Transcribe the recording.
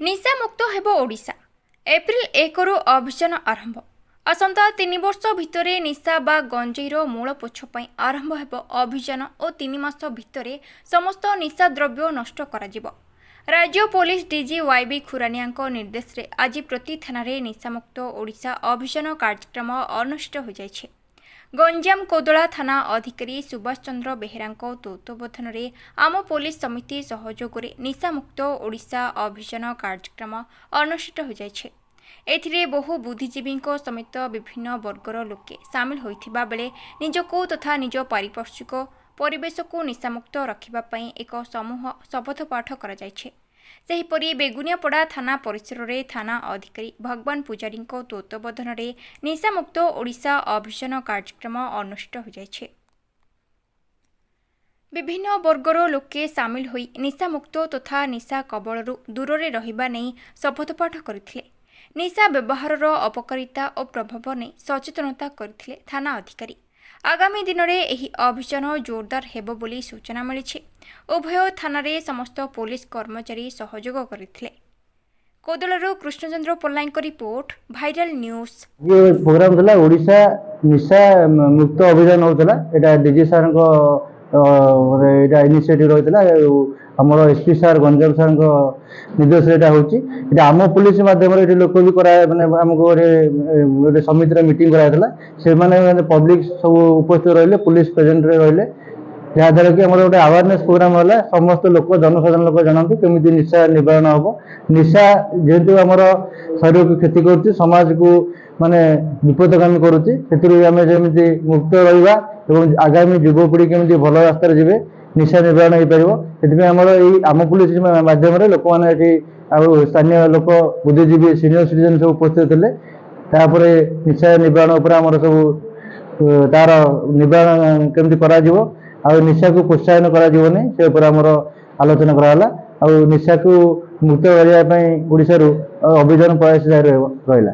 ନିଶାମୁକ୍ତ ହେବ ଓଡ଼ିଶା। ଏପ୍ରିଲ 1ରୁ ଅଭିଯାନ ଆରମ୍ଭ। ଆସନ୍ତା 3 ବର୍ଷ ଭିତରେ ନିଶା ବା ଗଞ୍ଜେଇର ମୂଳପୋଛ ପାଇଁ ଆରମ୍ଭ ହେବ ଅଭିଯାନ ଓ 3 ମାସ ଭିତରେ ସମସ୍ତ ନିଶା ଦ୍ରବ୍ୟ ନଷ୍ଟ କରାଯିବ। ରାଜ୍ୟ ପୋଲିସ ଡିଜି ୱାଇବି ଖୁରାନିଆଙ୍କ ନିର୍ଦ୍ଦେଶରେ ଆଜି ପ୍ରତି ଥାନାରେ ନିଶାମୁକ୍ତ ଓଡ଼ିଶା ଅଭିଯାନ କାର୍ଯ୍ୟକ୍ରମ ଅନୁଷ୍ଠିତ ହୋଇଯାଇଛି। ଗଞ୍ଜାମ କୋଦଳା ଥାନା ଅଧିକାରୀ ସୁଭାଷ ଚନ୍ଦ୍ର ବେହେରାଙ୍କ ତତ୍ତ୍ୱାବଧାନରେ ଆମ ପୋଲିସ ସମିତି ସହଯୋଗରେ ନିଶାମୁକ୍ତ ଓଡ଼ିଶା ଅଭିଯାନ କାର୍ଯ୍ୟକ୍ରମ ଅନୁଷ୍ଠିତ ହୋଇଯାଇଛି। ଏଥିରେ ବହୁ ବୁଦ୍ଧିଜୀବୀଙ୍କ ସମେତ ବିଭିନ୍ନ ବର୍ଗର ଲୋକେ ସାମିଲ ହୋଇଥିବା ବେଳେ ନିଜକୁ ତଥା ନିଜ ପାରିପାର୍ଶ୍ୱିକ ପରିବେଶକୁ ନିଶାମୁକ୍ତ ରଖିବା ପାଇଁ ଏକ ସମୂହ ଶପଥ ପାଠ କରାଯାଇଛି। ସେହିପରି ବେଗୁନିଆପଡ଼ା ଥାନା ପରିସରରେ ଥାନା ଅଧିକାରୀ ଭଗବାନ ପୂଜାରୀଙ୍କ ତତ୍ତ୍ୱାବଧାନରେ ନିଶାମୁକ୍ତ ଓଡ଼ିଶା ଅଭିଯାନ କାର୍ଯ୍ୟକ୍ରମ ଅନୁଷ୍ଠିତ ହୋଇଯାଇଛି। ବିଭିନ୍ନ ବର୍ଗର ଲୋକେ ସାମିଲ ହୋଇ ନିଶାମୁକ୍ତ ତଥା ନିଶା କବଳରୁ ଦୂରରେ ରହିବା ନେଇ ଶପଥପାଠ କରିଥିଲେ। ନିଶା ବ୍ୟବହାରର ଅପକାରିତା ଓ ପ୍ରଭାବ ନେଇ ସଚେତନତା କରିଥିଲେ ଥାନା ଅଧିକାରୀ। ଆଗାମୀ ଦିନରେ ଏହି ଅଭିଯାନ ଜୋରଦାର ହେବ ବୋଲି ସୂଚନା ମିଳିଛି। ଉଭୟ ଥାନାରେ ସମସ୍ତ ପୋଲିସ କର୍ମଚାରୀ ସହଯୋଗ କରିଥିଲେ। କୋଦଳାରୁ କୃଷ୍ଣଚନ୍ଦ୍ର ପଲ୍ଲାଇଙ୍କ ରିପୋର୍ଟ, ଭାଇରାଲ ନ୍ୟୁଜ୍। ଇଏ ପ୍ରୋଗ୍ରାମ ଥିଲା, ଓଡ଼ିଶା ନିଶା ମୁକ୍ତ ଅଭିଯାନ ହେଉଥିଲା। ଏଇଟା ଡିଜି ସାର୍ଙ୍କ ଏଇଟା ଇନିସିଏଟିଭ ରହିଥିଲା ଆଉ ଆମର ଏସପି ସାର୍, ଗଞ୍ଜାମ ସାର୍ଙ୍କ ନିର୍ଦ୍ଦେଶରେ ଏଇଟା ହେଉଛି। ଏଇଟା ଆମ ପୋଲିସ ମାଧ୍ୟମରେ ଏଠି ଲୋକ ବି କରା, ମାନେ ଆମକୁ ଗୋଟେ ସମିତିର ମିଟିଂ କରାଯାଇଥିଲା। ସେମାନେ ମାନେ ପବ୍ଲିକ ସବୁ ଉପସ୍ଥିତ ରହିଲେ, ପୋଲିସ ପ୍ରେଜେଣ୍ଟରେ ରହିଲେ, ଯାହାଦ୍ୱାରା କି ଆମର ଗୋଟେ ଆୱାରନେସ୍ ପ୍ରୋଗ୍ରାମ ହେଲା। ସମସ୍ତ ଲୋକ, ଜନସାଧାରଣ ଲୋକ ଜାଣନ୍ତୁ କେମିତି ନିଶା ନିବାରଣ ହେବ। ନିଶା ଯେହେତୁ ଆମର ଶରୀରକୁ କ୍ଷତି କରୁଛି, ସମାଜକୁ ମାନେ ବିପଦଗାମୀ କରୁଛି, ସେଥିରୁ ଆମେ ଯେମିତି ମୁକ୍ତ ରହିବା ଏବଂ ଆଗାମୀ ଯୁବପିଢ଼ି କେମିତି ଭଲ ରାସ୍ତାରେ ଯିବେ, ନିଶା ନିବାରଣ ହେଇପାରିବ, ସେଥିପାଇଁ ଆମର ଏଇ ଆମ ପୋଲିସ ମାଧ୍ୟମରେ ଲୋକମାନେ ଏଠି ଆଉ ସ୍ଥାନୀୟ ଲୋକ, ବୁଦ୍ଧିଜୀବୀ, ସିନିୟର ସିଟିଜେନ ସବୁ ଉପସ୍ଥିତ ଥିଲେ। ତାପରେ ନିଶା ନିବାରଣ ଉପରେ ଆମର ସବୁ ତାର ନିବାରଣ କେମିତି କରାଯିବ ଆଉ ନିଶାକୁ ପ୍ରୋତ୍ସାହନ କରାଯିବନି, ସେ ଉପରେ ଆମର ଆଲୋଚନା କରାଗଲା। ଆଉ ନିଶାକୁ ମୁକ୍ତ କରିବା ପାଇଁ ଓଡ଼ିଶାରୁ ଅଭିଯାନ ପ୍ରୟାସ ଜାରି ରହିଲା।